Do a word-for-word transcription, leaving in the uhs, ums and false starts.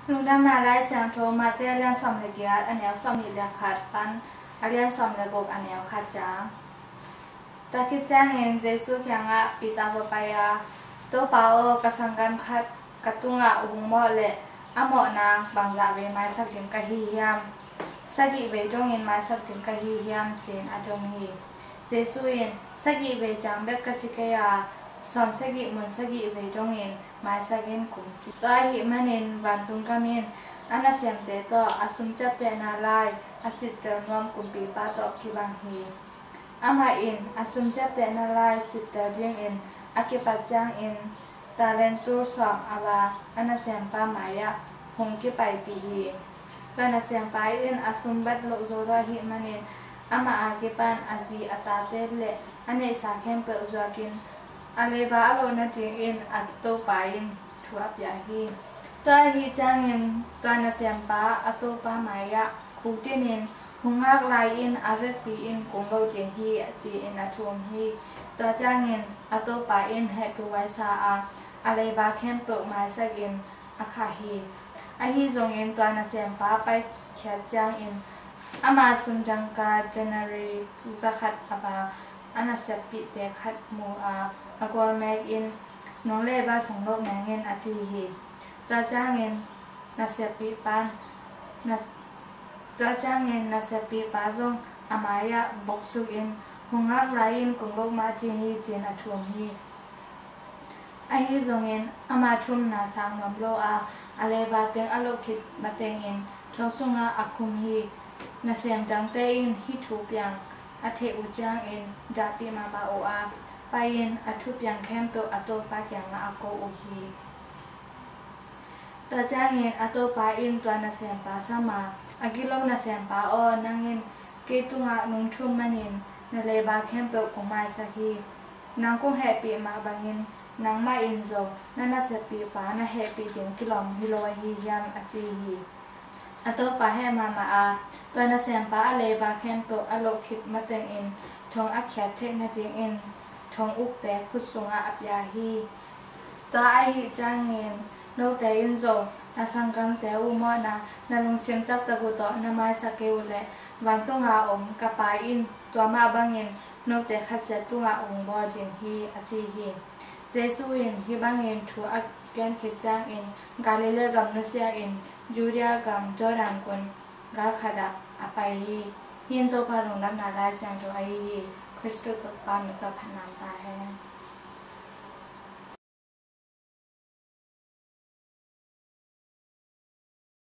Lungdamna Lai Siangtho, Matthai a lian sawm le giat, a neu sawmnih le khat pan a lian sawm le guk, a neu khat ciang. Tua khit ciangin Jesu kiangah Peter va pai a, "Topa aw, ka sanggam khat ka tungah hong mawh leh a mawhna bangzah vei maisak ding ka hi hiam? Sagih vei dongin maisak ding ka hi hiam?" ci-in a dong hi. Jesu in, "Sagih vei ciang bek ka ci kei a, sawmsagih mun sagih vei dongin maisak in," kum ci. Tua ahih manin vantung gam in a nasemte tawh a sum ciaptehna lai a sittel nuam kumpipa tawh kibang hi. Amah in a sum ciaptehna lai sittel dingin a kipat ciangin talent tul sawm a va a nasempa mai-ah hong kipaipih hi. Tua nasempa in a sum bat loh zo lo ahih manin amah a kipan a zi a tate le a neihsa khempeuh zuakin a leiba a loh nadingin a topa in thu a pia hi. Tua ahih ciangin tua nasempa a topa mai-ah khukdinin, "Hong ngak lai-in a vekpi in kung lo ding hi," ci-in a thum hi. Tua ciangin a topa in hehpihhuai sa a, a leiba khempeuh maisakin a khah hi. Ahi zongin tua nasempa paikhiat ciangin ama sum dangka denarii zakhat a va a naseppihte khat mu a, a gualmekin, "Nong leiba thong loh meng in," a ci hi. Tua ciangin naseppihpa, na, tua ciangin naseppihpa zong a mai-ah boksukin, "Hong ngak lai-in kung lo mah ding hi," ci-in a thum hi. Ahi zongin ama thumna sang nuam lo a, a leiba teng a loh khit matengin tho sungah a khum hi. Nasem dangte in hih thu piang a theih uh ciangin dahpih mahmah uh a, pai-in a thupiang khempeuh a topa kiangah a ko uh hi. Tua ciangin a topa in tua nasempa sam a, "A gilo nasempa aw, nang in kei tungah nong thum manin na leiba khempeuh kong maisak hi. Nang kong hehpih mah bangin nangmah in zong na naseppihpa na hehpih ding kilawm hi lo ahi hiam?" a ci hi. A topa heh mahmah a, tua nasempa a leiba khempeuh a loh khit matengin thong a khiat theih nadingin thong ukte khut sungah a pia hi. Tua ahih ciangin note in zong na sanggamte uh mawhna na lungsim taktak uh tawh na maisak kei uh leh, vantunga om ka Pa in tua mah bangin note khat ciat tungah hong bawl ding hi, a ci hi. Jesu in hih bangin thu a gen khit ciangin Galilee gam nusia in Judea gam Jordan gun gal khatah a pai hi. Hih in Topa Lungdamna Lai Siangtho ahi hi. Khristu Topa min tawh phatna om ta hen.